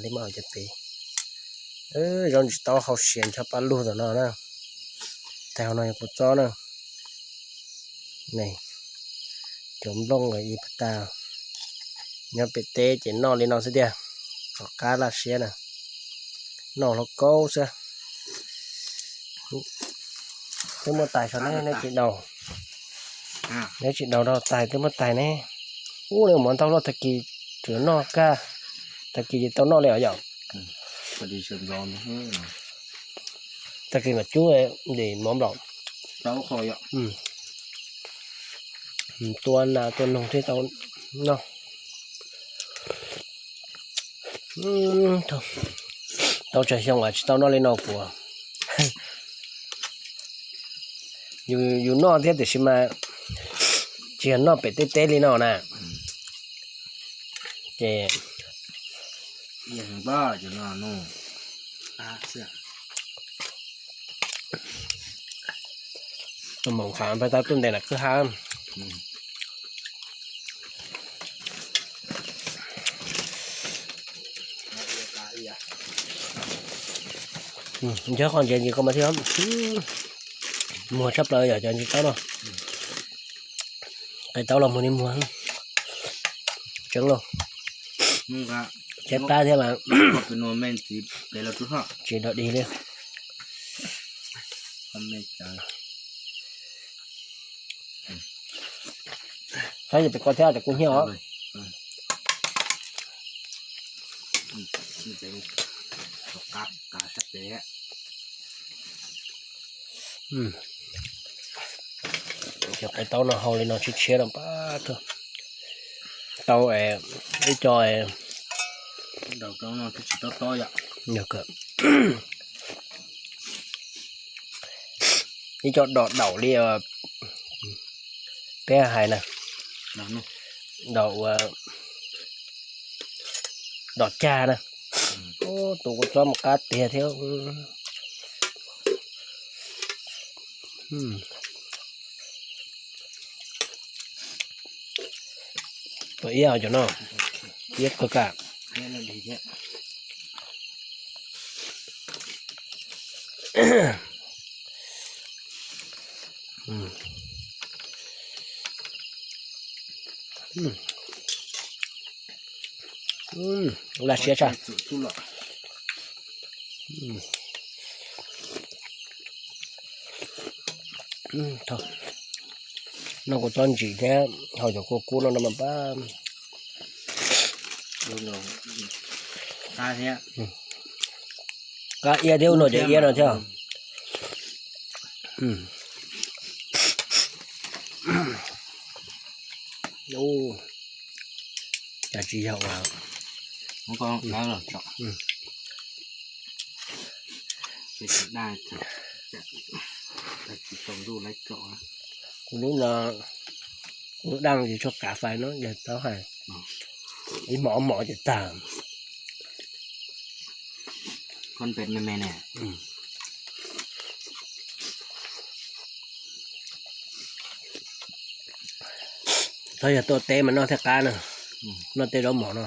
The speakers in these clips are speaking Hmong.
Li mas cov pem, zaub ntsis taub hau siav ncho paj lug tom no na. Tag hauv no yog kuv txob na. Cov nplooj ib pag tas, nyob pem teb ces noj li no xwb tiag. Kom qab laj siab na, noj hluas kaub xwb. Twb muab tais saum ne, neb tsis daus, neb tsis daus rau tais twb muab tais ne. Ub, nws muab ntau luaj, tag kis tseem noj kaj, tag kis ces tau noj li os yom. Tag kis mam cub ntim mov nplaum. Tua nas tua noog thiaj tau noj. Tau tsawg xyoo es tsis tau noj li no kuv. Yus noj thiab tiam sis mas tsis yog noj pem teb teb li no na. Ces mus qhav pab tab tuaj ntes lam kwj ha. Nco qo ntses ntsis ko mas thiab, muag tshaj plaws yom cov ntsis taub no. Qe taub los muag li muag, tseeb lauj. Teb qab thiab mas tsis dog dig li. Saib yog pem ko thiab, kuv hnyiab os. Cov qe taub no hau li no tshiab tshiab no pab tau ib co ib co dos daum li peb hais na, dos ua dos cag na. Tus kua txob mus qab tiag thiab. Tus iab cov no, iab kawg kam. Laj siab tshaj. Noj kuv txob ntsim thiab haus cov kua kub no no mas pab. Qab iab thiab, ub no cov iab no thiab. Cas tsis yog kuv lub no, kuv lub daj tsis tshua kav fais no yog tau hais ib hmos ob hmos ces tag. Txhob yog tuaj teb mas noj thiaj qab na, noj tej zaub mov no.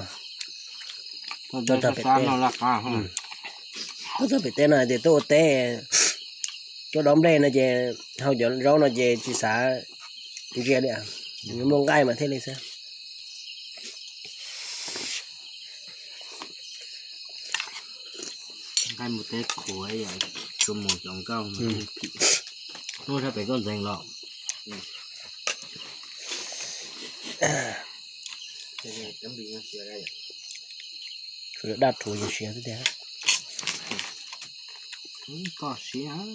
Tuaj txog pem teb, tuaj txog pem teb no tias tuaj ua teb, tuaj dob nplej no ces haus cov zaub no ces tsis xav ntsia li, muaj nqaij mas thiaj li xwb. Nqaij mus teb qhuav, tsuas mus cov nkauj, hnub sab pem koj ntxeev los. Daj rhuv yus siav xwb tiag. Koj siav.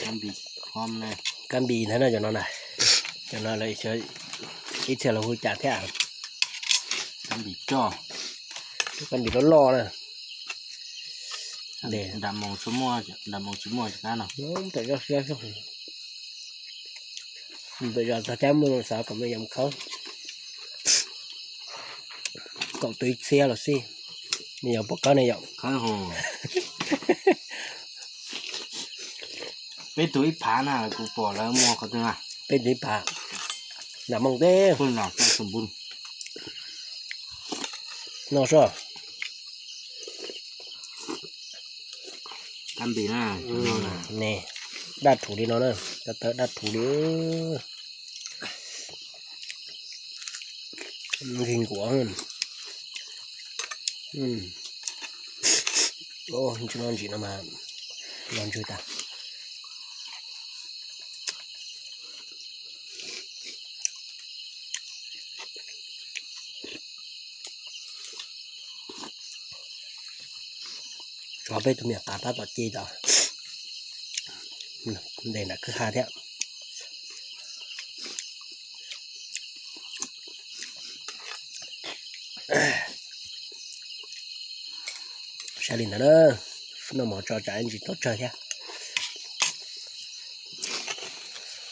Kab npis ntag no, cov no na, cov no lawv ib txhia los hu cas thiab? Kab npis loj loj na. Nram moos tsis muaj, nram moos tsis muaj kab no. Pem zos txog cab muaj xav kom me nyuam khawb, kaum tus ib txhiab los xij. Me nyuam puas khawb ne yom? Khawb hos. Peb tus ib phav na, kuv pom lawv muag qhov twg na. Peb tus ib phav, nram moos teb. Peb nram teb xu npun. No soj. Tab npis na, ne, daj rhuv li no na, tawv daj rhuv li. Nqhis nkuav. Ntsis no ntsis no mas los ntsws tas. Tso peb tus me nyuam qav tab tom ce tas, ntes nram kwj ha thiab. Saib li ntawd na, noj mov tso tsam ntsis tau tsawg thiab.